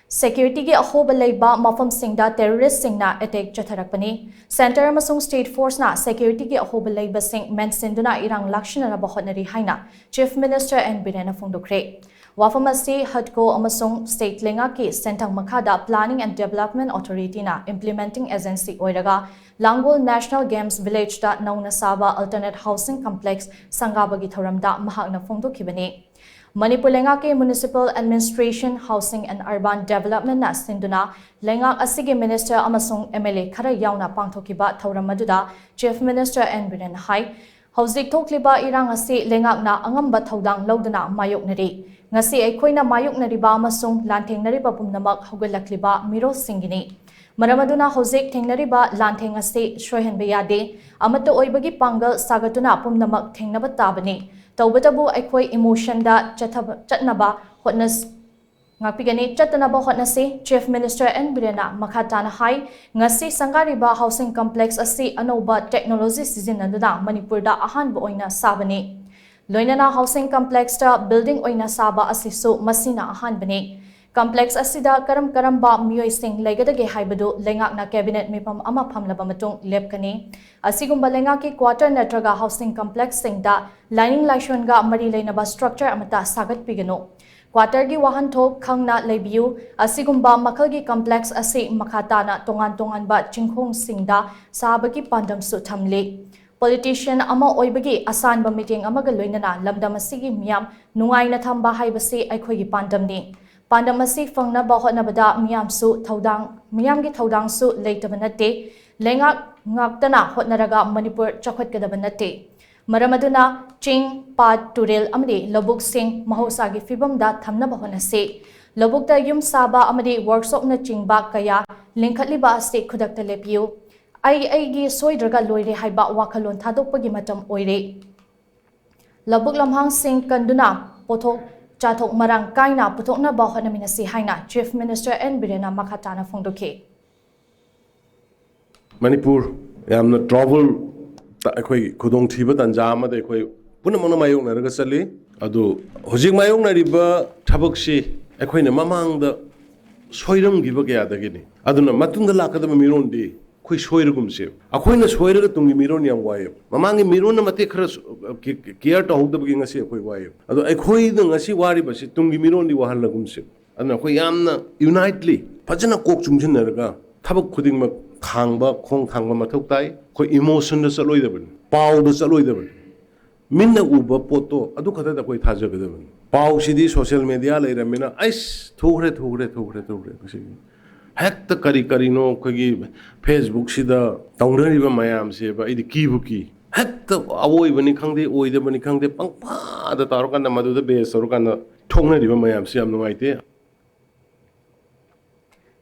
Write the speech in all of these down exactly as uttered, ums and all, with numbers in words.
ꯁꯦꯀ꯭ꯌꯨꯔꯤꯇꯤꯒꯤ ꯑꯍꯣꯕ ꯂꯩꯕ ꯃꯐꯝꯁꯤꯡꯗ ꯇꯦꯔꯣꯔꯤꯁꯁꯤꯡꯅ ꯑꯦꯇꯦꯛ ꯆꯠꯊꯔꯛꯄꯅꯤ꯫ ꯁꯦꯟꯇꯔ ꯑꯃꯁꯨꯡ ꯁ꯭ꯇꯦꯠ ꯐꯣꯔꯁꯅ ꯁꯦꯀ꯭ꯌꯨꯔꯤꯇꯤꯒꯤ ꯑꯍꯣꯕ ꯂꯩꯕꯁꯤꯡ ꯃꯦꯟꯁꯤꯟꯗꯨꯅ ꯏꯔꯥꯡ ꯂꯥꯛꯁꯤꯟꯅꯅꯕ ꯍꯣꯠꯅꯔꯤ ꯍꯥꯏꯅ ꯆꯤꯐ ꯃꯤꯅꯤꯁꯇꯔ ꯑꯦꯟ ꯕꯤꯔꯦꯟꯅ ꯐꯣꯡꯗꯣꯛꯈ꯭ꯔꯦ꯫ ꯋꯥꯐꯝ ꯑꯁꯤ ꯍꯠꯀꯣ ꯑꯃꯁꯨꯡ ꯁ꯭ꯇꯦꯠ ꯂꯩꯉꯥꯛꯀꯤ ꯁꯦꯟꯊꯪ ꯃꯈꯥꯗ Planning and Development Authority ꯅ implementing agency ꯑꯣꯏꯔꯒ ꯂꯥꯡꯒꯣꯜ National Games Village ꯇ ꯅꯧꯅ ꯁꯥꯕ alternate housing complex ꯁꯪꯒꯥꯕꯒꯤ ꯊꯧꯔꯝꯗ ꯃꯍꯥꯛꯅ ꯐꯣꯡꯗꯣꯛꯈꯤꯕꯅꯤ꯫ ꯃꯅꯤꯄꯨꯔ ꯂꯩꯉꯥꯛꯀꯤ Municipal Administration, Housing and Urban Development ꯅ ꯁꯤꯟꯗꯨꯅ ꯂꯩꯉꯥꯛ ꯑꯁꯤꯒꯤ ꯃꯤꯅꯤꯁꯇꯔ ꯑꯃꯁꯨꯡ ꯑꯦꯝ ꯑꯦꯜ ꯑꯦ ꯈꯔ ꯌꯥꯎꯅ ꯄꯥꯡꯊꯣꯛꯈꯤꯕ ꯊꯧꯔꯝ ꯑꯗꯨꯗ ꯆꯤꯐ ꯃꯤꯅꯤꯁꯇꯔ ꯑꯦꯟ ꯕꯤꯔꯦꯟꯅ ꯍꯥꯏ, ꯍꯧꯖꯤꯛ ꯊꯣꯛꯂꯤꯕ ꯏꯔꯥꯡ ꯑꯁꯤ ꯂꯩꯉꯥꯛꯅ ꯑꯉꯝꯕ ꯊꯧꯗꯥꯡ ꯂꯧꯗꯨꯅ ꯃꯥꯌꯣꯛꯅꯔꯤ꯫ ꯉꯁꯤ ꯑꯩꯈꯣꯏꯅ ꯃꯥꯌꯣꯛꯅꯔꯤꯕ ꯑꯃꯁꯨꯡ ꯂꯥꯟꯊꯦꯡꯅꯔꯤꯕ ꯄꯨꯝꯅꯃꯛ ꯍꯧꯒꯠꯂꯛꯂꯤꯕ ꯃꯤꯔꯣꯜꯁꯤꯡꯒꯤꯅꯤ꯫ ꯃꯔꯝ ꯑꯗꯨꯅ ꯍꯧꯖꯤꯛ ꯊꯦꯡꯅꯔꯤꯕ ꯂꯥꯟꯊꯦꯡ ꯑꯁꯤ ꯁꯣꯏꯍꯟꯕ ꯌꯥꯗꯦ꯫ ꯑꯃꯠꯇ ꯑꯣꯏꯕꯒꯤ ꯄꯥꯡꯒꯜ ꯁꯥꯒꯠꯇꯨꯅ ꯄꯨꯝꯅꯃꯛ ꯊꯦꯡꯅꯕ ꯇꯥꯕꯅꯤ꯫ ꯇꯧꯕꯇꯕꯨ ꯑꯩꯈꯣꯏ ꯏꯃꯣꯁꯟꯗ ꯆꯠꯊꯕ-, ꯆꯠꯅꯕ ꯍꯣꯠꯅ-, ꯉꯥꯛꯄꯤꯒꯅꯤ, ꯆꯠꯇꯅꯕ ꯍꯣꯠꯅꯁꯤ, ꯆꯤꯐ ꯃꯤꯅꯤꯁꯇꯔ ꯑꯦꯟ ꯕꯤꯔꯦꯟꯅ ꯃꯈꯥ ꯇꯥꯅ ꯍꯥꯏ꯫ ꯉꯁꯤ ꯁꯪꯒꯥꯔꯤꯕ ꯍꯥꯎꯁꯤꯡ ꯀꯝꯄ꯭ꯂꯦꯛꯁ ꯑꯁꯤ ꯑꯅꯧꯕ ꯇꯦꯛꯅꯣꯂꯣꯖꯤ ꯁꯤꯖꯤꯟꯅꯗꯨꯅ ꯃꯅꯤꯄꯨꯔꯗ ꯑꯍꯥꯟꯕ ꯑꯣꯏꯅ ꯁꯥꯕꯅꯤ꯫ ꯂꯣꯏꯅꯅ ꯍꯥꯎꯁꯤꯡ ꯀꯝꯄ꯭ꯂꯦꯛꯁꯇ ꯕꯤꯜꯗꯤꯡ ꯑꯣꯏꯅ ꯁꯥꯕ ꯑꯁꯤꯁꯨ ꯃꯁꯤꯅ ꯑꯍꯥꯟꯕꯅꯤ꯫ ꯀꯝꯄ꯭ꯂꯦꯛꯁ ꯑꯁꯤꯗ ꯀꯔꯝ ꯀꯔꯝꯕ ꯃꯤꯑꯣꯏꯁꯤꯡ ꯂꯩꯒꯗꯒꯦ ꯍꯥꯏꯕꯗꯨ ꯂꯩꯉꯥꯛꯅ ꯀꯦꯕꯤꯅꯦꯠ ꯃꯤꯐꯝ ꯑꯃ ꯐꯝꯂꯕ ꯃꯇꯨꯡ ꯂꯦꯞꯀꯅꯤ꯫ ꯑꯁꯤꯒꯨꯝꯕ ꯂꯩꯉꯥꯛꯀꯤ ꯀ꯭ꯋꯥꯇꯔ ꯅꯠꯇ꯭ꯔꯒ ꯍꯥꯎꯁꯤꯡ ꯀꯝꯄ꯭ꯂꯦꯛꯁꯁꯤꯡꯗ ꯂꯥꯏꯅꯤꯡ ꯂꯥꯏꯁꯣꯟꯒ ꯃꯔꯤ ꯂꯩꯅꯕ ꯁ꯭ꯇ꯭ꯔꯛꯆꯔ ꯑꯃꯠꯇ ꯁꯥꯒꯠꯄꯤꯒꯅꯨ꯫ ꯀ꯭ꯋꯥꯇꯔꯒꯤ ꯋꯥꯍꯟꯊꯣꯛ ꯈꯪꯅ ꯂꯩꯕꯤꯌꯨ꯫ ꯑꯁꯤꯒꯨꯝꯕ ꯃꯈꯜꯒꯤ ꯀꯝꯄ꯭ꯂꯦꯛꯁ ꯑꯁꯤ ꯃꯈꯥ ꯇꯥꯅ ꯇꯣꯉꯥꯟ ꯇꯣꯉꯥꯟꯕ ꯆꯤꯡꯈꯣꯡꯁꯤꯡꯗ ꯁꯥꯕꯒꯤ ꯄꯥꯟꯗꯝꯁꯨ ꯊꯝꯂꯤ꯫ ꯄꯣꯂꯤꯇꯤꯁꯤꯌꯟ ꯑꯃ ꯑꯣꯏꯕꯒꯤ ꯑꯁꯥꯟꯕ ꯃꯤꯠꯌꯦꯡ ꯑꯃꯒ ꯂꯣꯏꯅꯅ ꯂꯝꯗꯝ ꯑꯁꯤꯒꯤ ꯃꯤꯌꯥꯝ ꯅꯨꯡꯉꯥꯏꯅ ꯊꯝꯕ ꯍꯥꯏꯕꯁꯤ ꯑꯩꯈꯣꯏꯒꯤ ꯄꯥꯟꯗꯝꯅꯤ꯫ ꯄꯥꯟꯗꯝ ꯑꯁꯤ ꯐꯪꯅꯕ ꯍꯣꯠꯅꯕꯗ ꯃꯤꯌꯥꯝꯁꯨ ꯊꯧꯗꯥꯡ, ꯃꯤꯌꯥꯝꯒꯤ ꯊꯧꯗꯥꯡꯁꯨ ꯂꯩꯇꯕ ꯅꯠꯇꯦ꯫ ꯂꯩꯉꯥꯛ ꯉꯥꯛꯇꯅ ꯍꯣꯠꯅꯔꯒ ꯃꯅꯤꯄꯨꯔ ꯆꯥꯎꯈꯠꯀꯗꯕ ꯅꯠꯇꯦ꯫ ꯃꯔꯝ ꯑꯗꯨꯅ ꯆꯤꯡ, ꯄꯥꯠ, ꯇꯨꯔꯦꯜ ꯑꯃꯗꯤ ꯂꯧꯕꯨꯛꯁꯤꯡ ꯃꯍꯧꯁꯥꯒꯤ ꯐꯤꯕꯝꯗ ꯊꯝꯅꯕ ꯍꯣꯠꯅꯁꯤ꯫ ꯂꯧꯕꯨꯛꯇ ꯌꯨꯝ ꯁꯥꯕ ꯑꯃꯗꯤ ꯋꯥꯔꯛꯁꯣꯞꯅꯆꯤꯡꯕ ꯀꯌꯥ ꯂꯤꯡꯈꯠꯂꯤꯕ ꯑꯁꯤ ꯈꯨꯗꯛꯇ ꯂꯦꯞꯄꯤꯌꯨ꯫ "ꯑꯩ ꯑꯩꯒꯤ ꯁꯣꯏꯗ꯭ꯔꯒ ꯂꯣꯏꯔꯦ" ꯍꯥꯏꯕ ꯋꯥꯈꯜꯂꯣꯟ ꯊꯥꯗꯣꯛꯄꯒꯤ ꯃꯇꯝ ꯑꯣꯏꯔꯦ꯫ ꯂꯧꯕꯨꯛ ꯂꯝꯍꯥꯡꯁꯤꯡ ꯀꯟꯗꯨꯅ ꯄꯣꯠꯊꯣꯛ ꯆꯥꯊꯣꯛ ꯃꯔꯥꯡ ꯀꯥꯏꯅ ꯄꯨꯊꯣꯛꯅꯕ ꯍꯣꯠꯅꯃꯤꯟꯅꯁꯤ ꯍꯥꯏꯅ ꯆꯤꯐ ꯃꯤꯅꯤꯁꯇꯔ ꯑꯦꯟ ꯕꯤꯔꯦꯟꯅ ꯃꯈꯥ ꯇꯥꯅ ꯐꯣꯡꯗꯣꯛꯈꯤ꯫ ꯃꯅꯤꯄꯨꯔ ꯌꯥꯝꯅ ꯇ꯭ꯔꯥꯎꯕꯜ, ꯑꯩꯈꯣꯏ ꯈꯨꯗꯣꯡꯊꯤꯕ ꯇꯥꯟꯖꯥ ꯑꯃꯗ ꯑꯩꯈꯣꯏ ꯄꯨꯝꯅꯃꯛꯅ ꯃꯥꯌꯣꯛꯅꯔꯒ ꯆꯠꯂꯤ꯫ ꯑꯗꯨ ꯍꯧꯖꯤꯛ ꯃꯥꯌꯣꯛꯅꯔꯤꯕ ꯊꯕꯛꯁꯤ ꯑꯩꯈꯣꯏꯅ ꯃꯃꯥꯡꯗ ꯁꯣꯏꯔꯝꯈꯤꯕ ꯀꯌꯥꯗꯒꯤꯅꯤ꯫ ꯑꯗꯨꯅ ꯃꯇꯨꯡꯗ ꯂꯥꯛꯀꯗꯕ ꯃꯤꯔꯣꯟꯗꯤ ꯑꯩꯈꯣꯏ ꯁꯣꯏꯔꯒꯨꯝꯁꯦ꯫ ꯑꯩꯈꯣꯏꯅ ꯁꯣꯏꯔꯒ ꯇꯨꯡꯒꯤ ꯃꯤꯔꯣꯟ ꯌꯥꯝ ꯋꯥꯏꯑꯦꯕ꯫ ꯃꯃꯥꯡꯒꯤ ꯃꯤꯔꯣꯟꯅ ꯃꯇꯦꯛ ꯈꯔ ꯁ-, ꯀꯦ-, ꯀꯦꯌꯔ ꯇꯧꯍꯧꯗꯕꯒꯤ ꯉꯁꯤ ꯑꯩꯈꯣꯏ ꯋꯥꯏꯑꯦꯕ꯫ ꯑꯗꯣ ꯑꯩꯈꯣꯏꯅ ꯉꯁꯤ ꯋꯥꯔꯤꯕꯁꯤ ꯇꯨꯡꯒꯤ ꯃꯤꯔꯣꯟꯗꯤ ꯋꯥꯍꯜꯂꯒꯨꯝꯁꯦ꯫ ꯑꯗꯨꯅ ꯑꯩꯈꯣꯏ ꯌꯥꯝꯅ ꯌꯨꯅꯥꯏꯠꯂꯤ, ꯐꯖꯅ ꯀꯣꯛ ꯆꯨꯡꯁꯤꯟꯅꯔꯒ ꯊꯕꯛ ꯈꯨꯗꯤꯡꯃꯛ ꯊꯥꯡꯕ, ꯈꯣꯡ ꯊꯥꯡꯕ ꯃꯊꯧ ꯇꯥꯏ꯫ ꯑꯩꯈꯣꯏ ꯏꯃꯣꯁꯟꯗ ꯆꯠꯂꯣꯏꯗꯕꯅꯤ, ꯄꯥꯎꯗ ꯆꯠꯂꯣꯏꯗꯕꯅꯤ꯫ ꯃꯤꯠꯅ ꯎꯕ ꯄꯣꯠꯇꯣ ꯑꯗꯨ ꯈꯛꯇꯗ ꯑꯩꯈꯣꯏ ꯊꯥꯖꯒꯗꯕꯅꯤ꯫ ꯄꯥꯎꯁꯤꯗꯤ ꯁꯣꯁꯤꯌꯦꯜ ꯃꯦꯗꯤꯌꯥ ꯂꯩꯔꯝꯃꯤꯅ, ꯑꯩꯁ, ꯊꯨꯈ꯭ꯔꯦ, ꯊꯨꯈ꯭ꯔꯦ, ꯊꯨꯈ꯭ꯔꯦ, ꯊꯨꯈ꯭ꯔꯦ꯫ ꯉꯁꯤꯗꯤ ꯍꯦꯛꯇ ꯀꯔꯤ ꯀꯔꯤꯅꯣ ꯑꯩꯈꯣꯏꯒꯤ ꯐꯦꯁꯕꯨꯛꯁꯤꯗ ꯇꯧꯅꯔꯤꯕ ꯃꯌꯥꯝꯁꯦꯕ, ꯑꯩꯗꯤ ꯀꯤꯕꯨ ꯀꯤ꯫ ꯍꯦꯛꯇ ꯑꯋꯣꯏꯕꯅꯤ ꯈꯪꯗꯦ, ꯑꯣꯏꯗꯕꯅꯤ ꯈꯪꯗꯦ, ꯄꯪꯐꯥꯗ ꯇꯧꯔꯀꯥꯟꯗ, ꯃꯗꯨꯗ ꯕꯦꯁ ꯇꯧꯔꯀꯥꯟꯗ ꯊꯣꯛꯅꯔꯤꯕ ꯃꯌꯥꯝꯁꯤ ꯌꯥꯝ ꯅꯨꯡꯉꯥꯏꯇꯦ꯫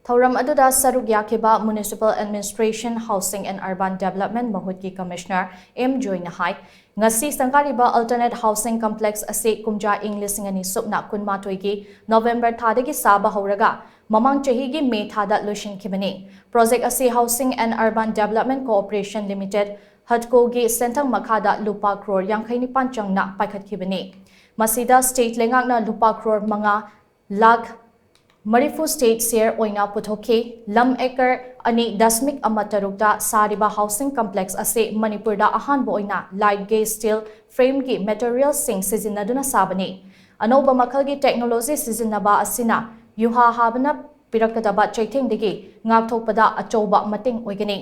ꯊꯧꯔꯝ ꯑꯗꯨꯗ ꯁꯔꯨꯛ ꯌꯥꯈꯤꯕ Municipal Administration, Housing and Urban Development ꯃꯍꯨꯠꯀꯤ Commissioner ꯑꯦꯝ ꯖꯣꯏꯅ ꯍꯥꯏ, ꯉꯁꯤ ꯁꯪꯒꯥꯔꯤꯕ Alternate Housing Complex ꯑꯁꯤ ꯀꯨꯝꯖꯥ ꯏꯪ ꯂꯤꯁꯤꯡ ꯑꯅꯤ ꯁꯨꯞꯅ ꯀꯨꯟꯃꯥꯊꯣꯏꯒꯤ ꯅꯣꯚꯦꯝꯕꯔ ꯊꯥꯗꯒꯤ ꯁꯥꯕ ꯍꯧꯔꯒ ꯃꯃꯥꯡ ꯆꯍꯤꯒꯤ ꯃꯦ ꯊꯥꯗ ꯂꯣꯏꯁꯤꯟꯈꯤꯕꯅꯤ꯫ Project ꯑꯁꯤ Housing and Urban Development Corporation Limited, ꯍꯠꯀꯣꯒꯤ ꯁꯦꯟꯊꯪ ꯃꯈꯥꯗ ꯂꯨꯄꯥ ꯀ꯭ꯔꯣꯔ ꯌꯥꯡꯈꯩ ꯅꯤꯄꯥꯟ ꯆꯪꯅ ꯄꯥꯏꯈꯠꯈꯤꯕꯅꯤ꯫ ꯃꯁꯤꯗ state ꯂꯩꯉꯥꯛꯅ ꯂꯨꯄꯥ ꯀ꯭ꯔꯣꯔ ꯃꯉꯥ ꯂꯥꯈ ꯃꯔꯤꯐꯨ state share ꯑꯣꯏꯅ ꯄꯨꯊꯣꯛꯈꯤ꯫ ꯂꯝ ꯑꯦꯀꯔ ꯑꯅꯤ ꯗꯁꯃꯤꯛ ꯑꯃ ꯇꯔꯨꯛꯇ ꯁꯥꯔꯤꯕ housing complex ꯑꯁꯤ ꯃꯅꯤꯄꯨꯔꯗ ꯑꯍꯥꯟꯕ ꯑꯣꯏꯅ light gauge steel frameꯒꯤ materialꯁꯤꯡ ꯁꯤꯖꯤꯟꯅꯗꯨꯅ ꯁꯥꯕꯅꯤ꯫ ꯑꯅꯧꯕ ꯃꯈꯜꯒꯤ technology ꯁꯤꯖꯤꯟꯅꯕ ꯑꯁꯤꯅ ꯌꯨꯍꯥ ꯍꯥꯕꯅ ꯄꯤꯔꯛꯀꯗꯕ ꯆꯩꯊꯦꯡꯗꯒꯤ ꯉꯥꯛꯊꯣꯛꯄꯗ ꯑꯆꯧꯕ ꯃꯇꯦꯡ ꯑꯣꯏꯒꯅꯤ꯫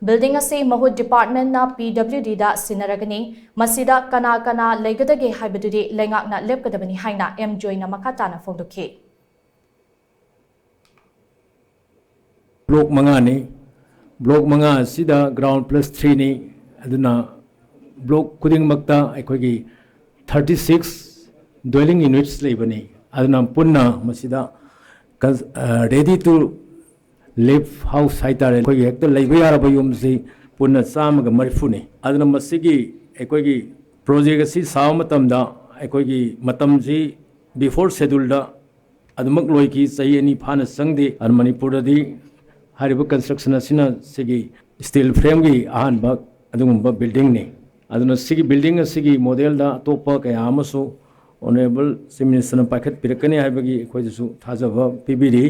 Building ꯑꯁꯤ ꯃꯍꯨꯠ departmentꯅ PWDꯗ ꯁꯤꯟꯅꯔꯒꯅꯤ꯫ ꯃꯁꯤꯗ ꯀꯅꯥ ꯀꯅꯥ ꯂꯩꯒꯗꯒꯦ ꯍꯥꯏꯕꯗꯨꯗꯤ ꯂꯩꯉꯥꯛꯅ ꯂꯦꯞꯀꯗꯕꯅꯤ ꯍꯥꯏꯅ ꯑꯦꯝ ꯖꯣꯏꯅ ꯃꯈꯥ ꯇꯥꯅ ꯐꯣꯡꯗꯣꯛꯈꯤ꯫ ꯕ꯭ꯂꯣꯛ ꯃꯉꯥꯅꯤ꯫ ꯕ꯭ꯂꯣꯛ ꯃꯉꯥ ꯑꯁꯤꯗ ground plus threeꯅꯤ꯫ ꯑꯗꯨꯅ ꯕ꯭ꯂꯣꯛ ꯈꯨꯗꯤꯡꯃꯛꯇ ꯑꯩꯈꯣꯏꯒꯤ thirty six dwelling units ꯂꯩꯕꯅꯤ꯫ ꯑꯗꯨꯅ ꯄꯨꯟꯅ ꯃꯁꯤꯗ ready to live house ꯍꯥꯏꯇꯥꯔꯦ, ꯑꯩꯈꯣꯏꯒꯤ ꯍꯦꯛꯇ ꯂꯩꯕ ꯌꯥꯔꯕ ꯌꯨꯝꯁꯤ ꯄꯨꯟꯅ ꯆꯥꯝꯃꯒ ꯃꯔꯤꯐꯨꯅꯤ꯫ ꯑꯗꯨꯅ ꯃꯁꯤꯒꯤ ꯑꯩꯈꯣꯏꯒꯤ project ꯑꯁꯤ ꯁꯥꯕ ꯃꯇꯝꯗ ꯑꯩꯈꯣꯏꯒꯤ ꯃꯇꯝꯁꯤ before scheduleꯗ ꯑꯗꯨꯃꯛ ꯂꯣꯏꯈꯤ꯫ ꯆꯍꯤ ꯑꯅꯤ ꯐꯥꯅ ꯆꯪꯗꯦ꯫ ꯑꯗꯨ ꯃꯅꯤꯄꯨꯔꯗꯗꯤ ꯍꯥꯏꯔꯤꯕ construction ꯑꯁꯤꯅ ꯁꯤꯒꯤ steel frameꯒꯤ ꯑꯍꯥꯟꯕ ꯑꯗꯨꯒꯨꯝꯕ buildingꯅꯤ꯫ ꯑꯗꯨꯅ ꯁꯤꯒꯤ building ꯑꯁꯤꯒꯤ modelꯗ ꯑꯇꯣꯞꯄ ꯀꯌꯥ ꯑꯃꯁꯨ Honourable Chief Ministerꯅ ꯄꯥꯏꯈꯠꯄꯤꯔꯛꯀꯅꯤ ꯍꯥꯏꯕꯒꯤ ꯑꯩꯈꯣꯏꯗꯁꯨ ꯊꯥꯖꯕ ꯄꯤꯕꯤꯔꯤ꯫